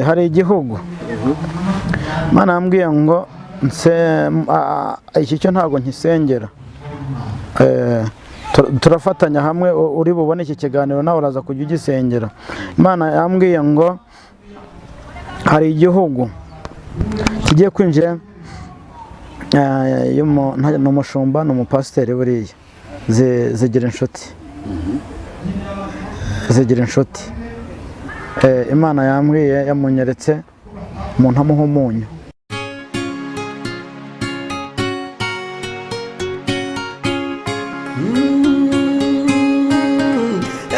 Hari igihugu Imana yambwiye ngo iki cyo ntabwo nkisengera. Turafatanya hamwe, uri bubone iki kiganiro nawe uraza kujya ugisengera. Imana yambwiye ngo hari igihugu kigiye kwinjira, ni umushumba, ni umupasiteri buriya. Zigira inshuti, zigira inshuti. Imana yambwiye, yamunyeretse umuntu amuha umunyu.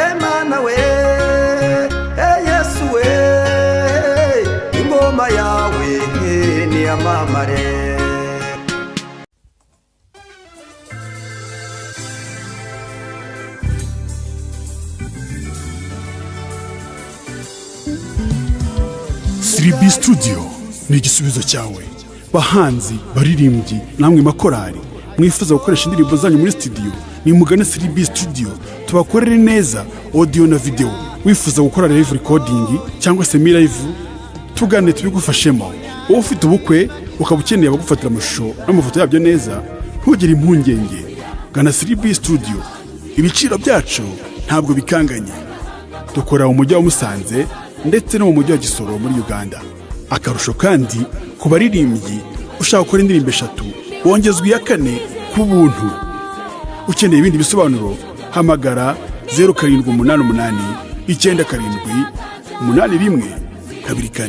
Emana we, Yesu we, ingoma yawe niyamamare. 3B Studio ni igisubizo cyawe. Bahanzi, baririmbyi, namwe makorari mwifuza gukoresha indirimbo zanyu muri studio, nimugane 3B Studio tubakorere neza audio na video. Wifuza gukora live recording cyangwa semi live, tugane tubigufashemo. Wowe ufite ubukwe ukaba ukeneye abagufatira amashusho n'amafoto yabyo neza, ntugire impungenge, gana 3B Studio. Ibiciro byacu ntabwo bikanganye. Dukorera mu mujyi wa Musanze ndetse no mu mujyi wa Gisoro muri Uganda. Akarusho kandi, ku baririmbyi ushaka gukora indirimbo eshatu wongezwa iya kane ku buntu. Ukeneye ibindi bisobanuro, hamagara 0788978124.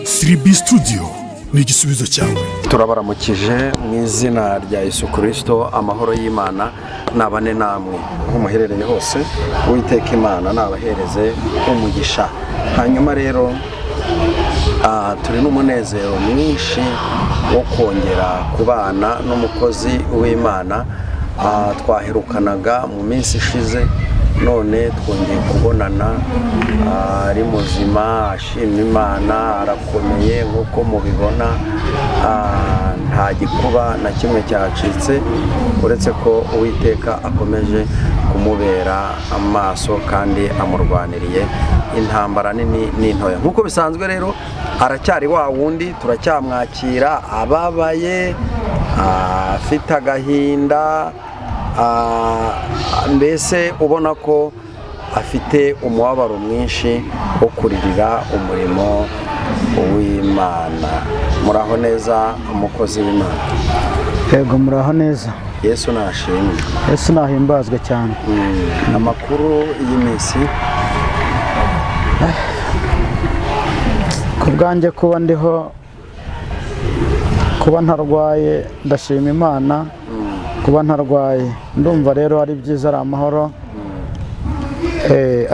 3B Studio ni igisubizo cyawe. Turabaramukije mu izina rya Yesu Kirisito. Amahoro y'Imana nabane namwe aho muherereye hose. Uwiteka Imana nabahereze umugisha. Hanyuma rero turi n'umunezero mwinshi wo kongera kubana n'umukozi w'Imana. Twaherukanaga mu minsi ishize, none twongeye kubonana. Ari muzima, ashima Imana, arakomeye nk'uko mubibona. Nta gikuba na kimwe cyacitse, uretse ko Uwiteka akomeje kumubera amaso kandi amurwaniriye intambara nini n'intoya nk'uko bisanzwe. Rero aracyari wa wundi, turacyamwakira ababaye, afite agahinda, mbese ubona ko afite umubabaro mwinshi wo kuririra umurimo w'Imana. Muraho neza, umukozi w'Imana? Yego, muraho neza. Yesu nashimwe. Yesu nahimbazwe cyane. Amakuru y'iminsi? Ku bwanjye, kuba ndiho, kuba ntarwaye, ndashima Imana kuba ntarwaye. Ndumva rero ari byiza, ari amahoro.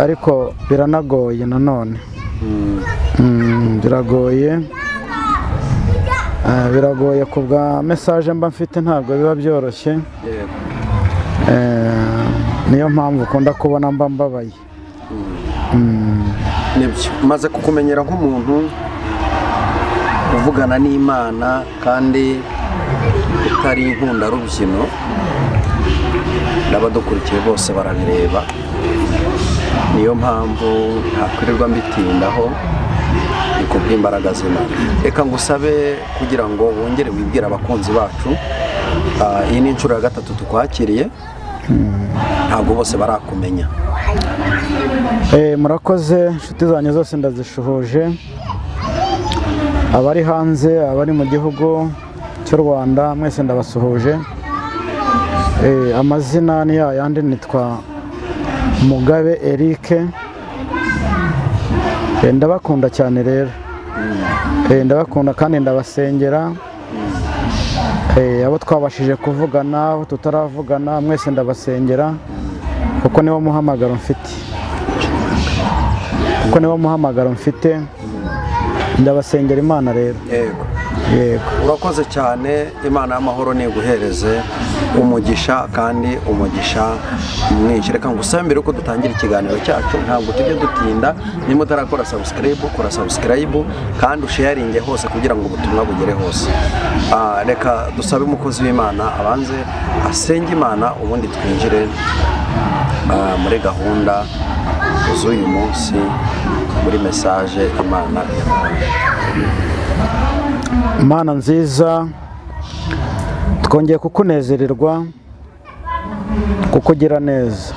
Ariko biranagoye nanone. Biragoye. Biragoye ku bwa message mba mfite, ntabwo biba byoroshye. Niyo mpamvu ukunda kubona mba mbabaye. Nibyo, maze kukumenyera nk'umuntu uvugana n'Imana kandi utari inkundarubyino, n'abadukurikiye bose barabireba. Niyo mpamvu ntakwirirwa mbitindaho, ni kubw'imbaraga z'Imana. Reka ngusabe kugira ngo wongere wibwire abakunzi bacu. Iyi ni inshuro ya gatatu tukwakiriye, ntabwo bose barakumenya. Murakoze, inshuti zanjye zose ndazishuhuje, abari hanze, abari mu gihugu cy'u Rwanda, mwese ndabasuhuje. Amazina ni ya yandi, nitwa Mugabe Eric. Ndabakunda cyane rero. Ndabakunda kandi ndabasengera. Abo twabashije kuvugana, abo tutaravugana, mwese ndabasengera kuko niwo muhamagaro mfite, kuko niwo muhamagaro mfite. Ndabasengera Imana rero. Yego. Yego. Urakoze cyane. Imana y'amahoro niguhereze umugisha kandi umugisha mwinshi. Reka ngusabe mbere yuko dutangira ikiganiro cyacu, ntabwo tujya dutinda. Niba utarakora subscribe, kora subscribe kandi usharinge hose kugira ngo ubutumwa bugere hose. Reka dusabe umukozi w'Imana abanze asenge Imana, ubundi twinjire muri gahunda z'uyu munsi. Muri message Imana yamuhaye. Imana nziza, twongeye kukunezererwa kuko ugira neza.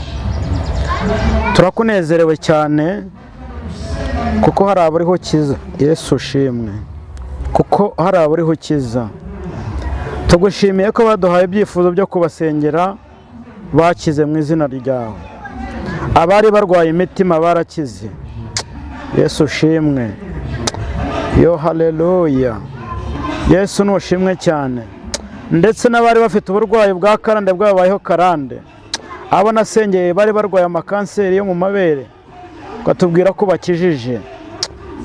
Turakunezerewe cyane kuko hari abariho ukiza. Yesu ushimwe kuko hari abariho ukiza. Tugushimiye ko baduhaye ibyifuzo byo kubasengera, bakize mu izina ryawe. Abari barwaye imitima barakize. Yesu ushimwe. Yo haleluya, Yesu nushimwe cyane. Ndetse n'abari bafite uburwayi bwa karande bwabayeho karande, abo nasengeye bari barwaye amakanseri yo mu mabere, ukatubwira ko bakijije.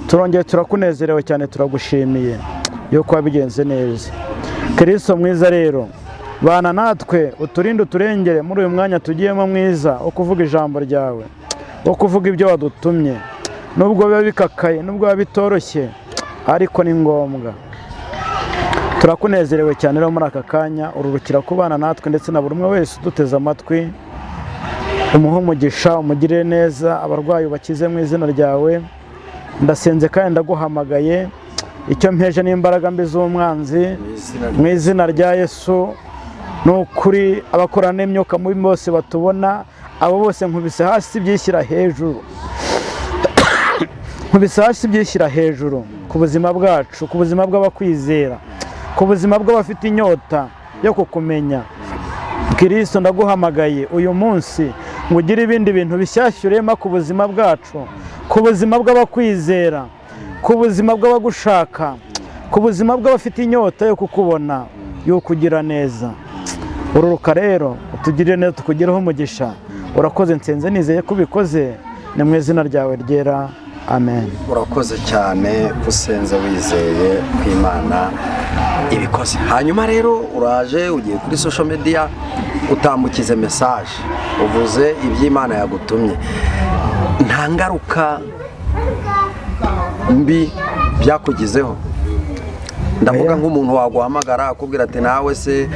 Turongeye turakunezerewe cyane, turagushimiye yuko wabigenze neza. Kirisito mwiza rero, bana natwe, uturinde, uturengere muri uyu mwanya tugiyemo mwiza wo kuvuga ijambo ryawe, wo kuvuga ibyo wadutumye. Nubwo biba bikakaye, nubwo biba bitoroshye, ariko ni ngombwa. Turakunezerewe cyane rero muri aka kanya. Ururukira kubana natwe ndetse na buri umwe wese uduteze amatwi, umuhe umugisha, umugirire neza, abarwayi ubakize mu izina ryawe. Ndasenze kandi ndaguhamagaye. Icyo mpeje n'imbaraga mbi z'umwanzi mu izina rya Yesu. Ni ukuri, abakorana n'imyuka mibi bose batubona, abo bose nkubise hasi byishyira hejuru, nkubise hasi byishyira hejuru ku buzima bwacu, ku buzima bw'abakwizera, ku buzima bw'abafite inyota yo kukumenya. Kirisito, ndaguhamagaye uyu munsi ngo ugire ibindi bintu bishyashya urema ku buzima bwacu, ku buzima bw'abakwizera, ku buzima bw'abagushaka, ku buzima bw'abafite inyota yo kukubona, yo kugira neza. Ururuka rero utugirire neza, tukugireho umugisha. Urakoze, nsenze nizeye ko ubikoze. Ni mu izina ryawe ryera, amen. Urakoze cyane, usenze wizeye ko Imana ibikoze. Hanyuma rero uraje, ugiye kuri social media, utambukize message, uvuze iby'Imana yagutumye. Nta ngaruka mbi byakugizeho? Ndavuga nk'umuntu waguhamagara akubwira ati: "Nawe se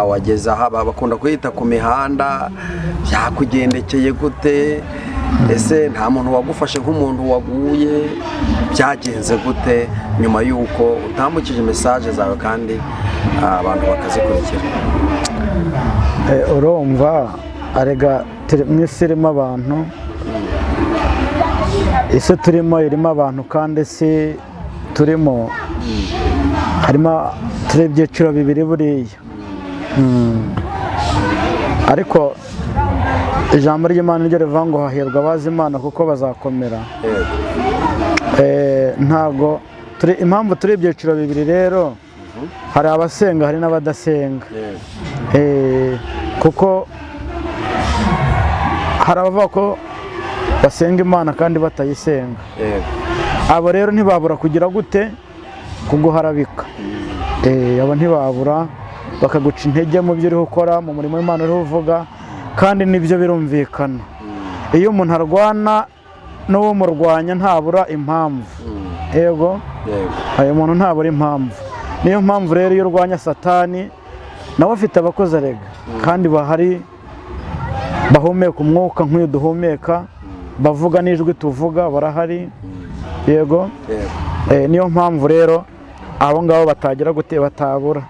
wageze aha bakunda kuyita ku mihanda, byakugendekeye gute? Ese nta muntu wagufashe nk'umuntu waguye? Byagenze gute nyuma y'uko utambukije message zawe kandi abantu bakazikurikira?" Urumva arega mu isi irimo abantu, isi turimo irimo abantu, kandi isi turimo harimo, turi ibyiciro bibiri buriya. Ariko ijambo ry'Imana niryo rivuga ngo hahirwa abazi Imana kuko bazakomera. Ntago turi, impamvu turi ibyiciro bibiri rero, hari abasenga, hari n'abadasenga. Kuko hari abavuga ko basenga Imana kandi batayisenga. Abo rero ntibabura kugira gute? Kuguharabika. Abo ntibabura, bakaguca intege mu byo uriho ukora, mu murimo w'Imana uriho uvuga. Kandi nibyo birumvikana, iyo umuntu arwana n'uwo murwanya ntabura impamvu. Yego. Ayo muntu ntabura impamvu. Niyo mpamvu rero iyo urwanya Satani, nawe afite abakozi arega kandi bahari, bahumeka umwuka nk'uyu duhumeka, bavuga n'ijwi tuvuga, barahari. Yego. Niyo mpamvu rero abo ngabo batagira gute? Batabura.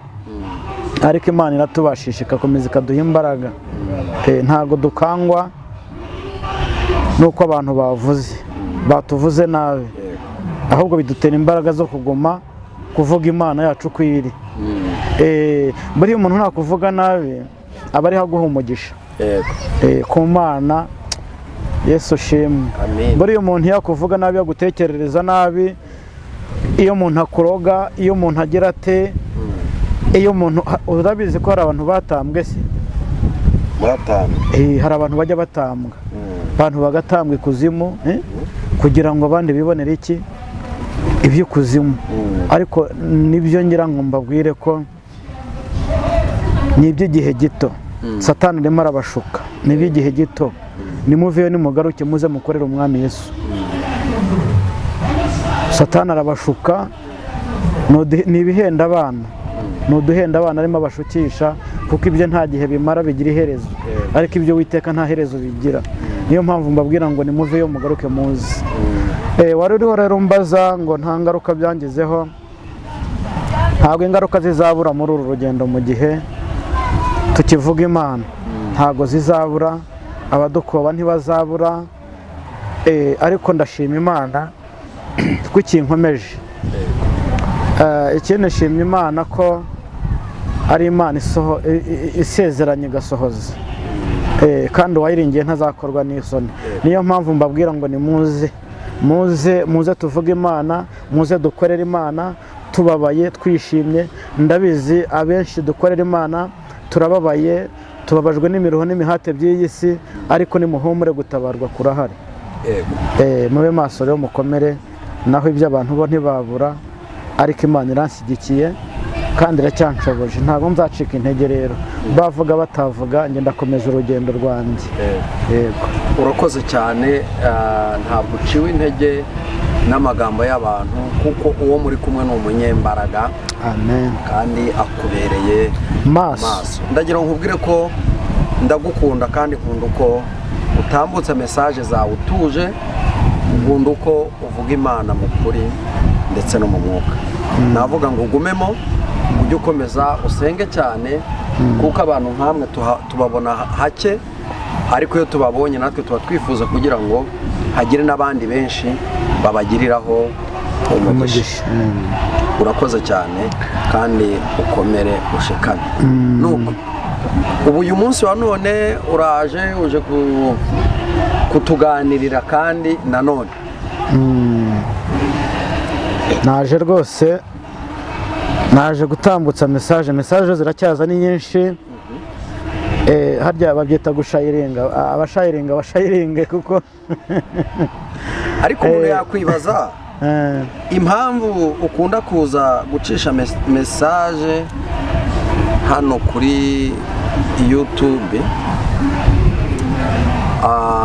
Ariko Imana iratubashisha, igakomeza ikaduha imbaraga. Ntabwo dukangwa n'uko abantu bavuze, batuvuze nabi, ahubwo bidutera imbaraga zo kuguma kuvuga Imana yacu uko iri. Buriya umuntu nakuvuga nabi aba ariho aguha umugisha. Ku Mana, Yesu ushimwe. Amen. Buriya umuntu iyo akuvuga nabi, yagutekerereza nabi, iyo umuntu akuroga, iyo umuntu agira ate, iyo umuntu, urabizi ko hari abantu batambwe se? Batanu. Hari abantu bajya batambwa, abantu bagatambwa ikuzimu, kugira ngo abandi bibonere iki? Iby'ikuzimu. Ariko nibyo ngira ngo mbabwire ko ni iby'igihe gito. Satani arimo arabashuka, ni iby'igihe gito. Nimuveyo, nimugaruke, muze mukorere Umwami Yesu. Satani arabashuka, ni ibihenda abana, ni uduhenda abana arimo abashukisha, kuko ibyo nta gihe bimara, bigira iherezo, ariko ibyo Witeka nta herezo bigira. Niyo mpamvu mbabwira ngo nimuveyo mugaruke muze. Wari uriho rero mbaza ngo nta ngaruka byangizeho. Ntabwo ingaruka zizabura muri uru rugendo mu gihe tukivuga Imana, ntabwo zizabura, abadukoba ntibazabura. Ariko ndashima Imana ko ikinkomeje. Ikindi nshimye Imana ko ari Imana isezeranye igasohoza. Kandi uwayiringiye ntazakorwa n'isoni. Niyo mpamvu mbabwira ngo nimuze, muze, muze tuvuge Imana, muze dukorere Imana tubabaye, twishimye. Ndabizi abenshi dukorera Imana turababaye, tubabajwe n'imiruho n'imihate by'iyi si, ariko nimuhumure, gutabarwa kurahari. Mube maso rero, mukomere. Naho iby'abantu bo ntibabura, ariko Imana iranshyigikiye kandi iracyanshoboje, ntabwo nzacika intege. Rero bavuga batavuga, njye ndakomeza urugendo rwanjye. Yego. Urakoze cyane. Ntabwo uciwe intege n'amagambo y'abantu, kuko uwo muri kumwe ni umunyembaraga. Amen. Kandi akubereye maso. Maso. Ndagira ngo nkubwire ko ndagukunda, kandi nkunda uko utambutsa message zawe utuje, nkunda uko uvuga Imana mu kuri ndetse no mu mwuka. Navuga ngo ugumemo, ujye ukomeza usenge cyane, kuko abantu nkamwe tubabona hake, ariko iyo tubabonye natwe tuba twifuza kugira ngo hagire n'abandi benshi babagiriraho umugisha. Umugisha. Urakoze cyane kandi ukomere, ushikame. Nuko ubu uyu munsi wa none uraje, uje kutuganirira kandi nanone. Naje rwose, naje gutambutsa message. Message ziracyaza, ni nyinshi. Harya babyita gushayiringa, abashayiringa bashayiringe kuko Ariko umuntu yakwibaza impamvu ukunda kuza gucisha message hano kuri YouTube,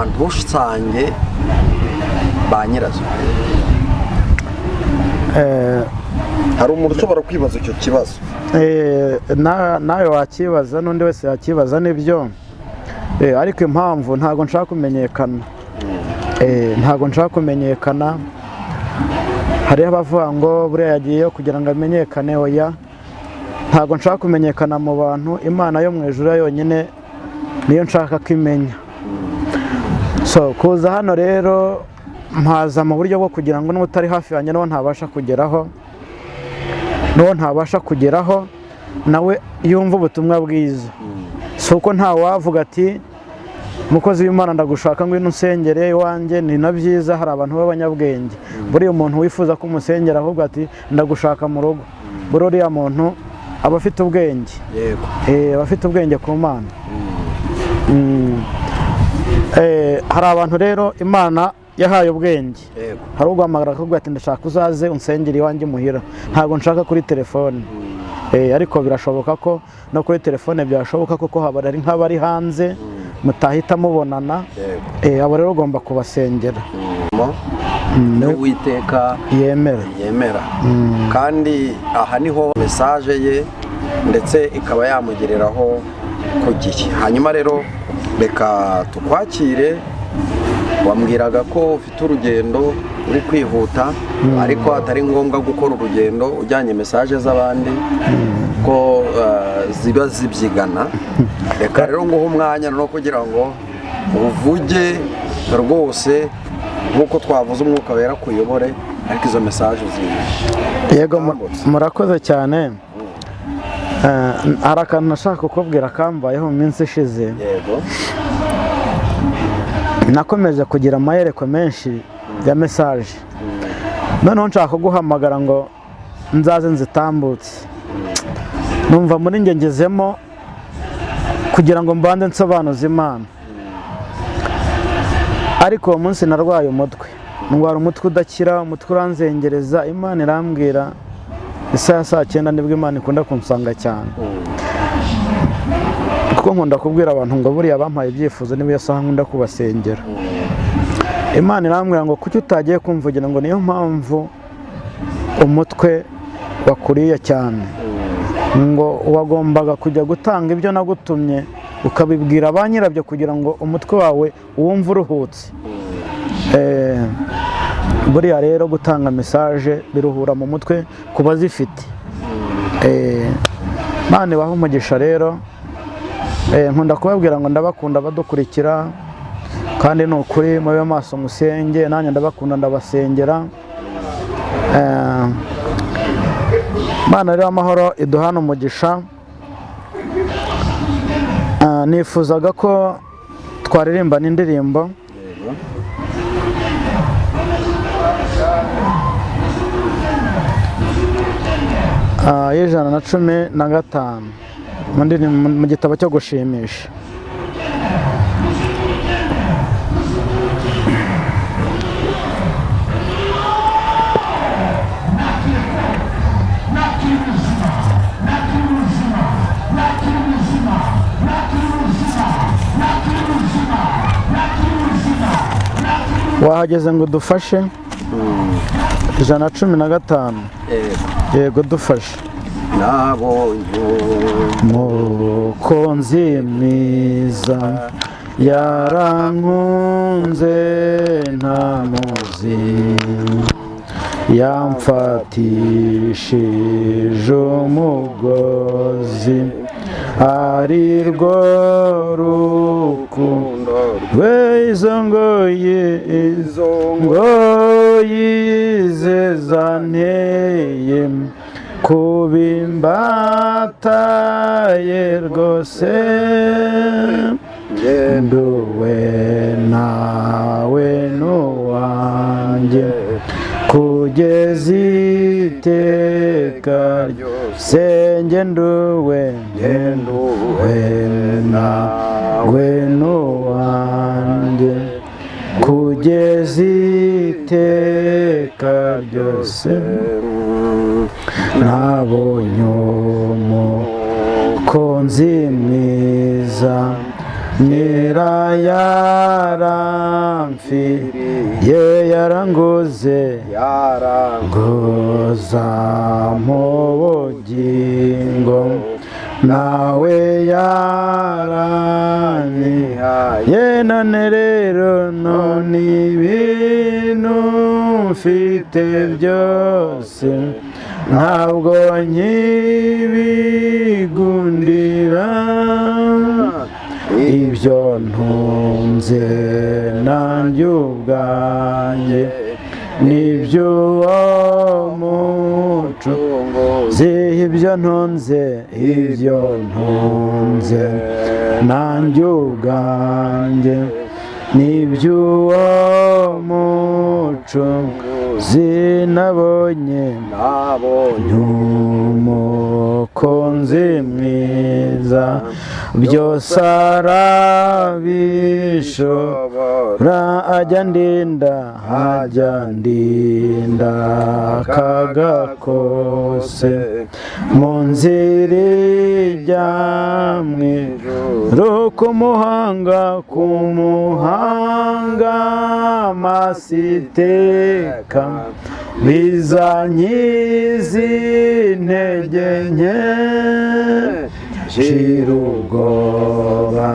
ntusange ba nyirazo. Hari umuntu ushobora kwibaza icyo kibazo. Nawe wakibaza, n'undi wese yakibaza, nibyo. Ariko impamvu ntabwo nshaka kumenyekana. Ntabwo nshaka kumenyekana. Hariho abavuga ngo buriya yagiyeyo kugira ngo amenyekane. Oya, ntabwo nshaka kumenyekana mu bantu. Imana yo mu ijuru yonyine niyo nshaka ko imenya. So kuza hano rero, mpaza mu buryo bwo kugira ngo n'utari hafi yanjye, n'uwo ntabasha kugeraho nawe yumva ubutumwa bwiza. Si uko nta wavuga ati: "Umukozi w'Imana, ndagushaka, ngwino unsengere iwanjye." Ni na byiza, hari abantu b'abanyabwenge. Buriya umuntu wifuza ko umusengera ahubwo ati: "Ndagushaka mu rugo", buriya uriya muntu aba afite ubwenge. Aba afite ubwenge ku Mana. Hari abantu rero Imana yahaye ubwenge. Hari uguhamagara akakubwira ati: "Ndashaka uzaze unsengere iwanjye muhira, ntabwo nshaka kuri telefone." Ariko birashoboka ko no kuri telefone byashoboka, kuko haba hari nk'abari hanze mutahita mubonana. Abo rero ugomba kubasengera. Mo n'Uwiteka yemera. Yemera. Kandi aha niho message ye ndetse ikaba yamugereraho ku gihe. Hanyuma rero reka tukwakire. Wambwiraga ko ufite urugendo, uri kwihuta, ariko atari ngombwa gukora urugendo ujyanye message z'abandi ko ziba zibyigana. Reka rero nguhe umwanya no kugira ngo uvuge rwose nk'uko twavuze, Umwuka Wera kuyobore, ariko izo message uziye. Yego, Utambutse. Murakoze cyane. Hari akantu nashaka kukubwira kambayeho mu minsi ishize. Nakomeje kugira amayerekwa menshi ya message, noneho nshaka kuguhamagara ngo nzaze nzitambutse, numva muri njye ngezemo kugira ngo mbanze nsobanuze Imana. Ariko uwo munsi narwaye umutwe, ndwara umutwe udakira, umutwe uranzengereza. Imana irambwira isaha ya saa 9, nibwo Imana ikunda kunsanga cyane, kuko nkunda kubwira abantu ngo buriya bampaye ibyifuzo niba iyo saha nkunda kubasengera. Imana irambwira ngo: "Kuki utagiye kumvugira?" Ngo niyo mpamvu umutwe wakuriye cyane, ngo wagombaga kujya gutanga ibyo nagutumye. ukabibwira ba nyirabyo kugira ngo umutwe wawe wumve uruhutse. Buriya rero gutanga message biruhura mu mutwe ku bazifite. Imana ibahe umugisha rero. Nkunda kubabwira ngo ndabakunda badukurikira, kandi ni ukuri mube maso musenge, nanjye ndabakunda ndabasengera. Imana rero amahoro iduhana umugisha. Nifuzaga ko twaririmbana indirimbo. Yego. 115 mu gitabo cyo gushimisha. Wahageze ngo udufashe. 115. Yego. Yego, dufashe. Nabonye Mukunzi mwiza yarankunze ntamuzi, yamfatishije umugozi, ari rwo rukundo rwe. Izo ngoyi, izo ngoyi ze zanteye kubimbataye rwose, nduwe nawe n'uwanjye kugeza iteka ryose, njye nduwe, nduwe nawe n'uwanjye kugeza iteka ryose. Nabonye umukunzi mwiza, nyira yaramfiriye, yaranguze yarangoza ngoza mu bugingo, nawe yaranyihaye. None rero none ibintu mfite byose ntabwo nkibigundira, ibyo ntunze nanjye ubwanjye n'iby'uwo muco ibyo ntunze, ibyo ntunze nanjye ubwanjye n'iby'uwo muco zinabonye nabonye umukunzi mwiza, byose arabishobora, ajya ndinda, ajya ndinda akaga kose mu nzira ijya mu ijuru, ku muhanga, ku muhanga amasiteka bizankiza intege nke, nshira ubwoba,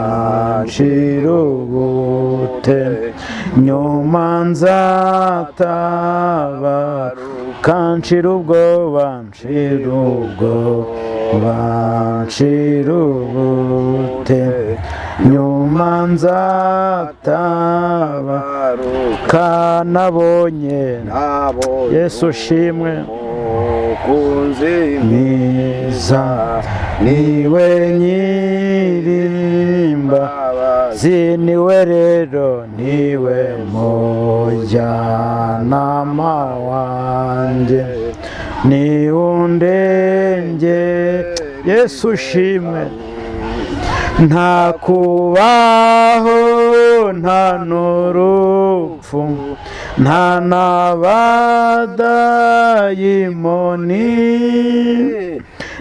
nshira ubute, nyuma nzatabaruka, nshira ubwoba, nshira ubwoba, nshira ubute, nyuma nzatabaruka, nabonye nabonye Yesu ushimwe umukunzi mwiza, niwe nyirimba niwe rero niwe mujyanama wanjye, ni undenge. Yesu ushimwe. Nta kubaho, nta n'urupfu, nta n'abadayimoni,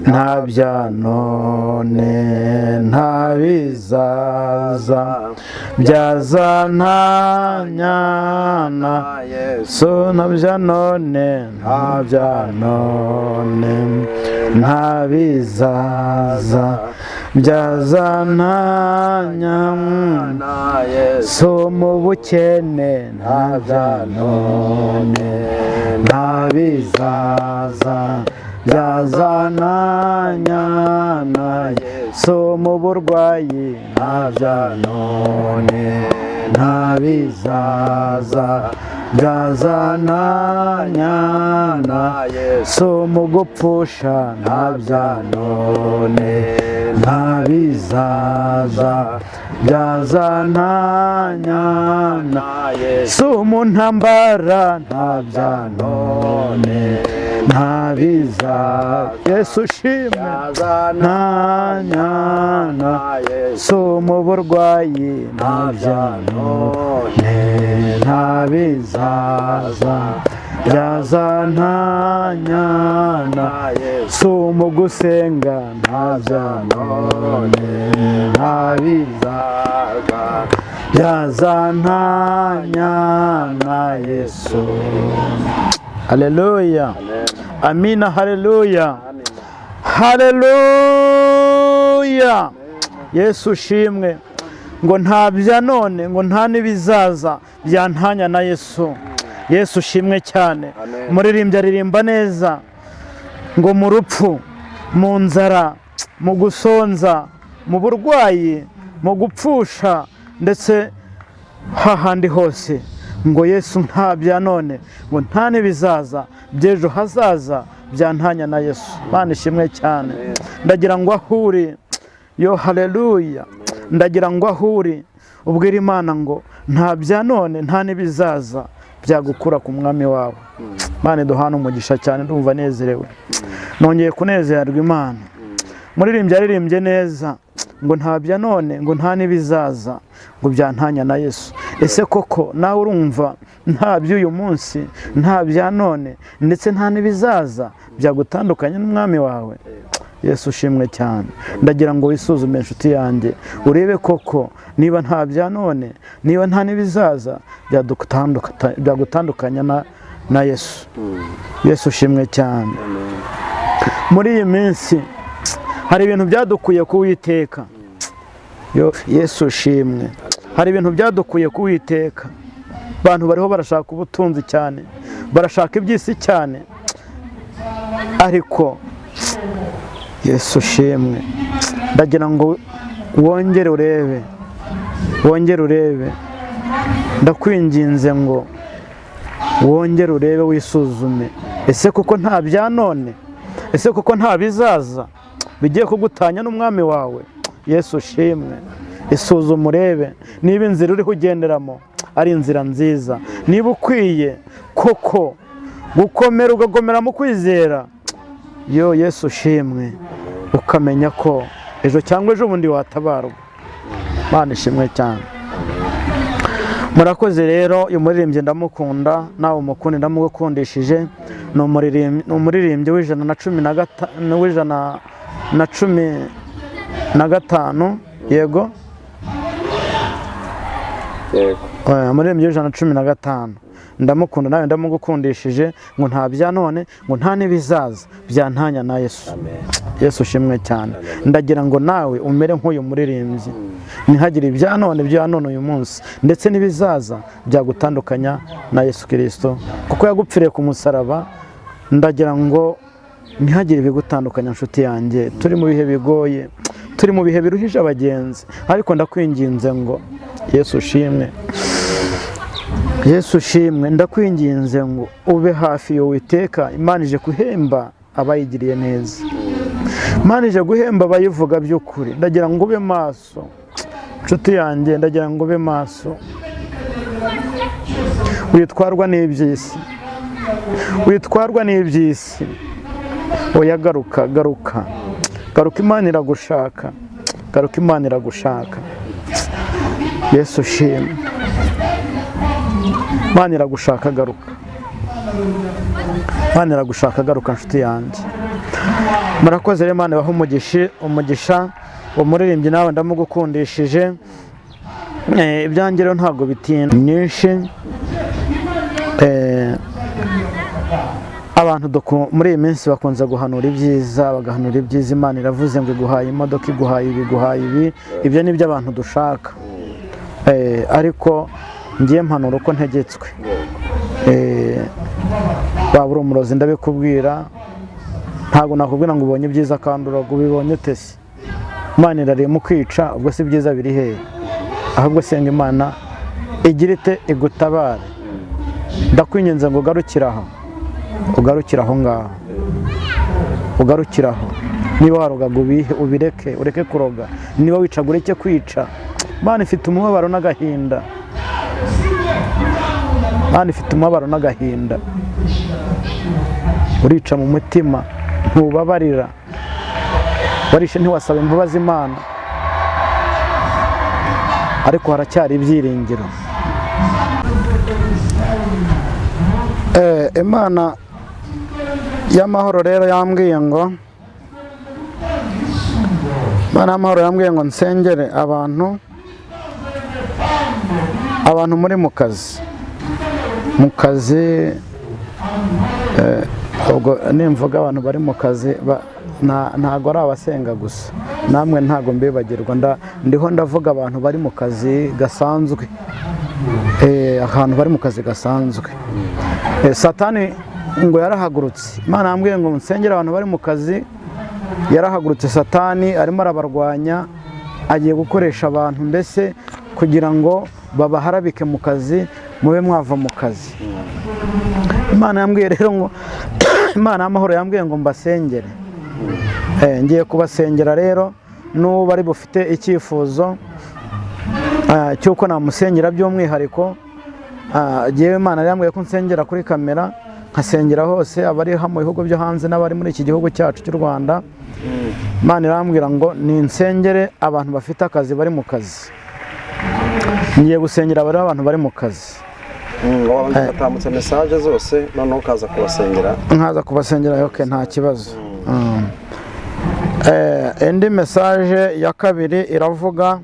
nta bya none, nta bizaza, Byazantanya na Yesu Yesu, nta bya none, nta bya none, nta bizaza byazantanya na Yesu so mu bukene, nta bya none, nta bizaza byazantanya na Yesu, mu burwayi, nta bya none, nta bizaza byazantanya na Yesu so mu gupfusha, nta bya none, nta bizaza byazantanya na na Yesu so mu ntambara, nta bya none, nta bizaza. Yesu ushimwe. Ntanya na na Yesu so mu burwayi, nta bya none, nta bizaza byazantanya na na Yesu so mu gusenga, nta bya none, nta bizaza byazantanya na Yesu. Haleluya, amina, haleluya, haleluya. Yesu ushimwe. Ngo nta bya none, ngo nta n'ibizaza byantanya na Yesu. Yesu ushimwe cyane. Amen. Umuririmbyi aririmba neza ngo mu rupfu, mu nzara, mu gusonza, mu burwayi, mu gupfusha, ndetse hahandi hose, ngo Yesu nta bya none, ngo nta n'ibizaza by'ejo hazaza byantanya na Yesu. Mana ishimwe cyane. Ndagira ngo aho uri, yo haleluya, ndagira ngo aho uri ubwire Imana ngo nta bya none, nta n'ibizaza byagukura ku mwami wawe. Imana iduhane umugisha cyane. Ndumva nezerewe, nongeye kunezerwa. Imana, muririmbyi yaririmbye neza ngo nta bya none, ngo nta n'ibizaza ngo byantanya na Yesu. Ese koko nawe urumva nta by'uyu munsi, nta bya none, ndetse nta n'ibizaza byagutandukanya n'umwami wawe? Yesu ushimwe cyane. Ndagira ngo wisuzume, inshuti yanjye, urebe koko niba nta bya none, niba nta n'ibizaza byagutandukanya na Yesu. Yesu ushimwe cyane. Muri iyi minsi hari ibintu byadukuye ku Uwiteka. Yo, Yesu ushimwe. Hari ibintu byadukuye ku Uwiteka. Abantu bariho barashaka ubutunzi cyane, barashaka iby'isi cyane, ariko Yesu ushimwe. Ndagira ngo wongere urebe, wongere urebe, ndakwinginze ngo wongere urebe, wisuzume. Ese koko nta bya none, ese koko nta bizaza bigiye kugutanya n'umwami wawe? Yesu ushimwe. Isuzume urebe niba inzira uriho ugenderamo ari inzira nziza, niba ukwiye koko gukomera ugagomera mu kwizera. Yo, Yesu ushimwe. Ukamenya ko ejo cyangwa ejo bundi watabarwa. Mana ishimwe cyane. Murakoze rero. Uyu muririmbyi ndamukunda, nawe umukunde, ndamugukundishije. Ni umuririmbyi w'115, yego. Yego. Umuririmbyi w'115, ndamukunda, nawe ndamugukundishije, ngo nta bya none, ngo nta n'ibizaza byantanya na Yesu. Amen. Yesu ushimwe cyane. Ndagira ngo nawe umere nk'uyu muririmbyi, ntihagire ibya none, bya none uyu munsi, ndetse n'ibizaza byagutandukanya na Yesu Kirisito, kuko yagupfiriye ku musaraba. Ndagira ngo ntihagire ibigutandukanya, nshuti yanjye. Turi mu bihe bigoye, turi mu bihe biruhije abagenzi, ariko ndakwinginze ngo, Yesu ushimwe, Yesu ushimwe, ndakwinginze ngo ube hafi y'Uwiteka. Imana ije guhemba abayigiriye neza, Imana ije guhemba abayivuga by'ukuri. Ndagira ngo ube maso, nshuti yanjye, ndagira ngo ube maso, witwarwa n'iby'isi, witwarwa n'iby'isi. Oya, garuka, garuka, garuka, Imana iragushaka. Garuka, Imana iragushaka. Yesu ushimwe. Imana iragushaka, garuka. Imana iragushaka, garuka, nshuti yanjye. Murakoze rero. Imana ibahe umugisha. Umuririmbyi nawe ndamugukundishije. Ibyanjye rero ntabwo bitinda myinshi. Abantu muri iyi minsi bakunze guhanura ibyiza, bagahanura ibyiza. Imana iravuze ngo iguhaye imodoka, iguhaye ibi, iguhaye ibi. Ibyo ni byo abantu dushaka. Ariko ngiye mpanura uko ntegetswe. Waba uri umurozi ndabikubwira, ntabwo nakubwira ngo ubonye ibyiza kandi uroga. Ubibonye ute se? Imana irarema kwica, ubwo si byiza biri hehe? Ahubwo senga Imana igira ite? Igutabare. Ndakwinginze ngo ugarukire aho, ugarukire aho ngaho, ugarukire aho. Niba warogaga ubihe, ubireke, ureke kuroga. Niba wicaga ureke kwica. Imana ifite umubabaro n'agahinda, Imana ifite umubabaro n'agahinda. Urica mu mutima, ntubabarira, warishe ntiwasaba imbabazi Imana, ariko haracyari ibyiringiro. Imana y'amahoro rero yambwiye ngo, Imana y'amahoro yambwiye ngo nsengere abantu muri mu kazi, mu kazi. Ubwo nimvuga abantu bari mu kazi, ntago ari abasenga gusa, namwe ntago mbibagirwa. Ndiho ndavuga abantu bari mu kazi gasanzwe, ahantu bari mu kazi gasanzwe. Satani ngo yarahagurutse. Imana yambwiye ngo nsengere abantu bari mu kazi. Yarahagurutse Satani, arimo arabarwanya, agiye gukoresha abantu mbese kugira ngo babaharabike mu kazi, mube mwava mu kazi. Imana yambwiye rero ngo, Imana y'amahoro yambwiye ngo mbasengere. Ngiye kubasengera rero. N'ubu ari bufite icyifuzo cy'uko namusengera by'umwihariko, jyewe Imana yambwiye ko nsengera kuri kamera, nkasengera hose, abari mu bihugu byo hanze n'abari muri iki gihugu cyacu cy'u Rwanda. Imana irambwira ngo ninsengere abantu bafite akazi, bari mu kazi. Ngiye gusengera abari abantu bari mu kazi. Wabanza ugatambutsa message zose, noneho ukaza kubasengera. Nkaza kubasengera, okay, nta kibazo. Indi message ya kabiri iravuga,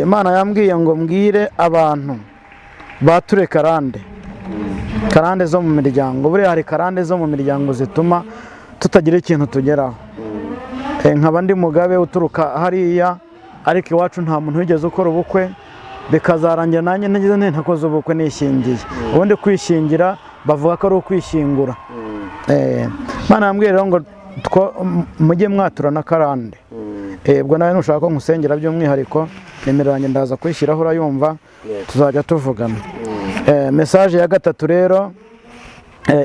Imana yambwiye ngo mbwire abantu bature karande, karande zo mu miryango. Buriya hari karande zo mu miryango zituma tutagira ikintu tugeraho. Nkaba ndi Mugabe uturuka hariya, ariko iwacu nta muntu wigeze ukora ubukwe, bikazarangira nanjye ntagize ntakoze ubukwe, nishyingiye. Ubundi kwishingira bavuga ko ari ukwishyingura. Imana yambwiye rero ngo mujye mwatura na karande. Ubwo nawe nushaka ko nkusengera by'umwihariko, nimero yanjye ndaza kuyishyiraho, urayumva, tuzajya tuvugana. Message ya gatatu rero,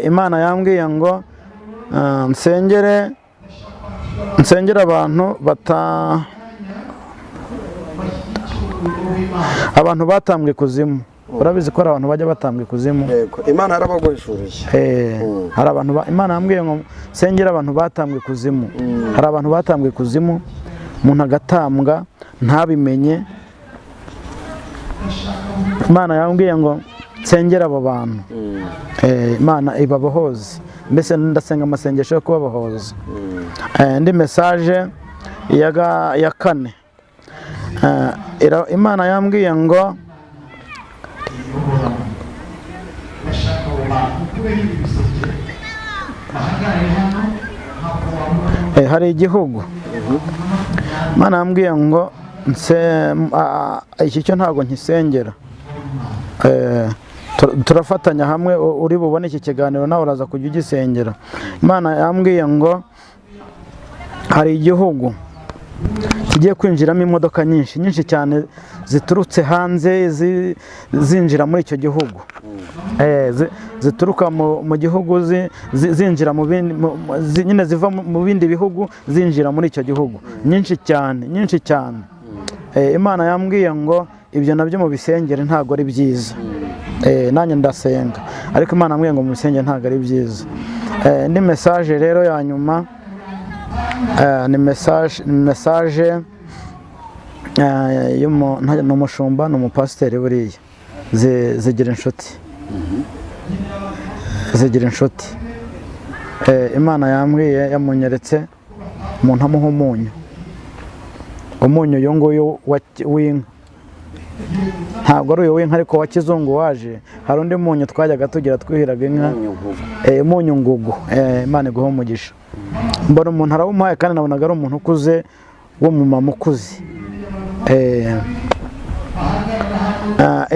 Imana yambwiye ngo nsengere abantu bata abantu batambwe ikuzimu. Urabizi ko hari abantu bajya batambwa ikuzimu. Yego, Imana yarabaguhishuriye. Hari abantu Imana yambwiye ngo nsengere abantu batambwe ikuzimu. Hari abantu batambwe ikuzimu, umuntu agatambwa ntabimenye. Imana yambwiye ngo nsengere abo bantu. Imana ibabohoze, mbese ndasenga amasengesho yo kubabohoza. Indi message ya kane, Imana yambwiye ngo hari igihugu Imana yambwiye ngo iki cyo ntabwo nkisengera. Turafatanya hamwe, uri bubone iki kiganiro nawe uraza kujya ugisengera. Imana yambwiye ngo hari igihugu kigiye kwinjiramo imodoka nyinshi nyinshi cyane ziturutse hanze, zinjira muri icyo gihugu. Zituruka mu gihugu zinjira mu bindi, nyine ziva mu bindi bihugu zinjira muri icyo gihugu, nyinshi cyane, nyinshi cyane. Imana yambwiye ngo ibyo nabyo mu bisengere ntabwo ari byiza. Nanjye ndasenga, ariko Imana yambwiye ngo mu bisengere ntabwo ari byiza. Indi message rero ya nyuma, ni message ni umushumba, ni umupasiteri. Buriya zigira inshuti, zigira inshuti. Imana yambwiye, yamunyeretse umuntu amuha umunyu, umunyu uyu nguyu w'inka. Ntabwo ari uyu w'inka, ariko wa kizungu waje. Hari undi munyu twajyaga tugira, twuhiraga inka. Umunyu ngugu. Umunyu ngugu. Imana iguhe umugisha. Mbona umuntu arawumuhaye, kandi nabonaga ari umuntu ukuze, w'umumama ukuze.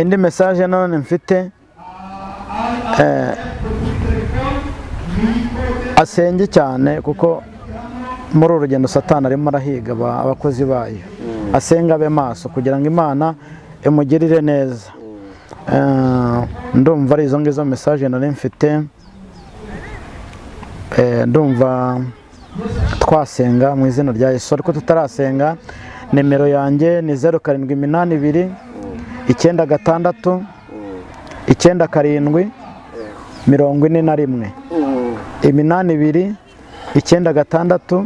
Indi message nanone mfite, asenge cyane, kuko muri uru rugendo Satani arimo arahiga abakozi bayo. Asenga, abe maso kugira ngo Imana imugirire neza. Ndumva ari izo ngizo message nari mfite. Ndumva twasenga mu izina rya Yesu. Ariko tutarasenga, nimero yanjye ni 0782 96 97 41. 82 96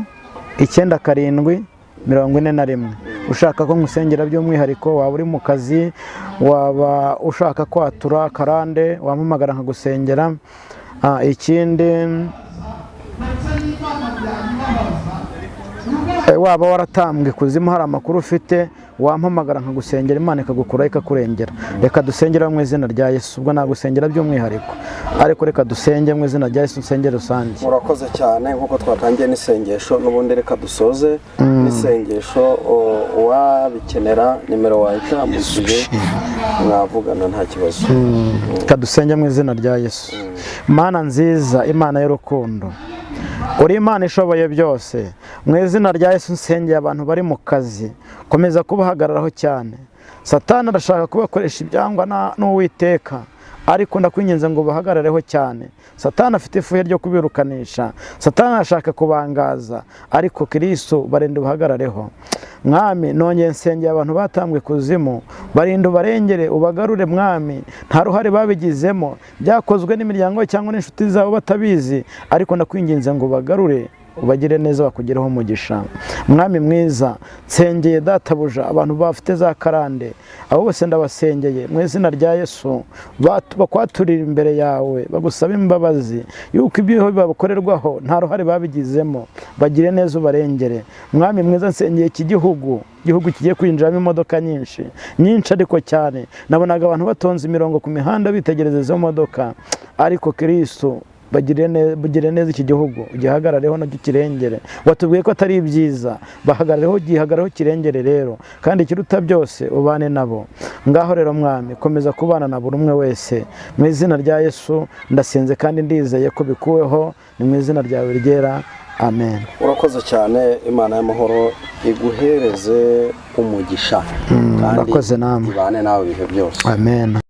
97 41. Ushaka ko nkusengera by'umwihariko, waba uri mu kazi, waba ushaka kwatura karande, wampamagara nkagusengera. Ikindi, waba waratambwe ikuzimu, hari amakuru ufite, wampamagara nkagusengera, Imana ikagukuraho, ikakurengera. Reka dusengere mu izina rya Yesu. Ubwo nagusengera by'umwihariko, ariko reka dusenge mu izina rya Yesu, nsengere rusange. Murakoze cyane. Nk'uko twatangiye n'isengesho, n'ubundi reka dusoze n'isengesho. Uwabikenera nimero wayitambukije, mwavugana nta kibazo. Reka dusenge mu izina rya Yesu. Mana nziza, Imana y'urukundo, uri Imana ishoboye byose. Mu izina rya Yesu nsengeye abantu bari mu kazi, komeza kubahagararaho cyane. Satani arashaka kubakoresha ibyangwa n'Uwiteka, ariko ndakwinginze ngo bahagarareho cyane. Satani afite ifuhe ryo kubirukanisha, Satani arashaka kubangaza, ariko Kristo barinde, ubahagararareho. Mwami, nongeye nsengeye abantu batambwe kuzimu, barinde, ubarengere, ubagarure. Mwami, nta ruhare babigizemo, byakozwe n'imiryango cyangwa n'inshuti zabo batabizi, ariko ndakwinginze ngo ubagarure, ubagire neza, bakugireho umugisha. Mwami mwiza, nsengeye databuja abantu bafite za karande, abo bose ndabasengeye mu izina rya Yesu. Bakwaturira imbere yawe, bagusaba imbabazi yuko ibyo bakorerwaho nta ruhare babigizemo. Bagire neza, ubarengere. Mwami mwiza, nsengeye iki gihugu, igihugu kigiye kwinjiramo imodoka nyinshi nyinshi, ariko cyane nabonaga abantu batonze imirongo ku mihanda bitegereza izo modoka. Ariko Kristo, bagire neza iki gihugu, ugihagarareho nacyo kirengere. Watubwiye ko atari ibyiza, bahagarareho, gihagarareho, kirengere rero. Kandi ikiruta byose, ubane nabo. Ngaho rero Mwami, komeza kubana na buri umwe wese. Mu izina rya Yesu ndasenze kandi ndizeye ko bikuweho, ni mu izina ryawe ryera, amen. Urakoze cyane. Imana y'amahoro iguhereze umugisha kandi Murakoze namwe. ibane nawe ibihe byose. Amen.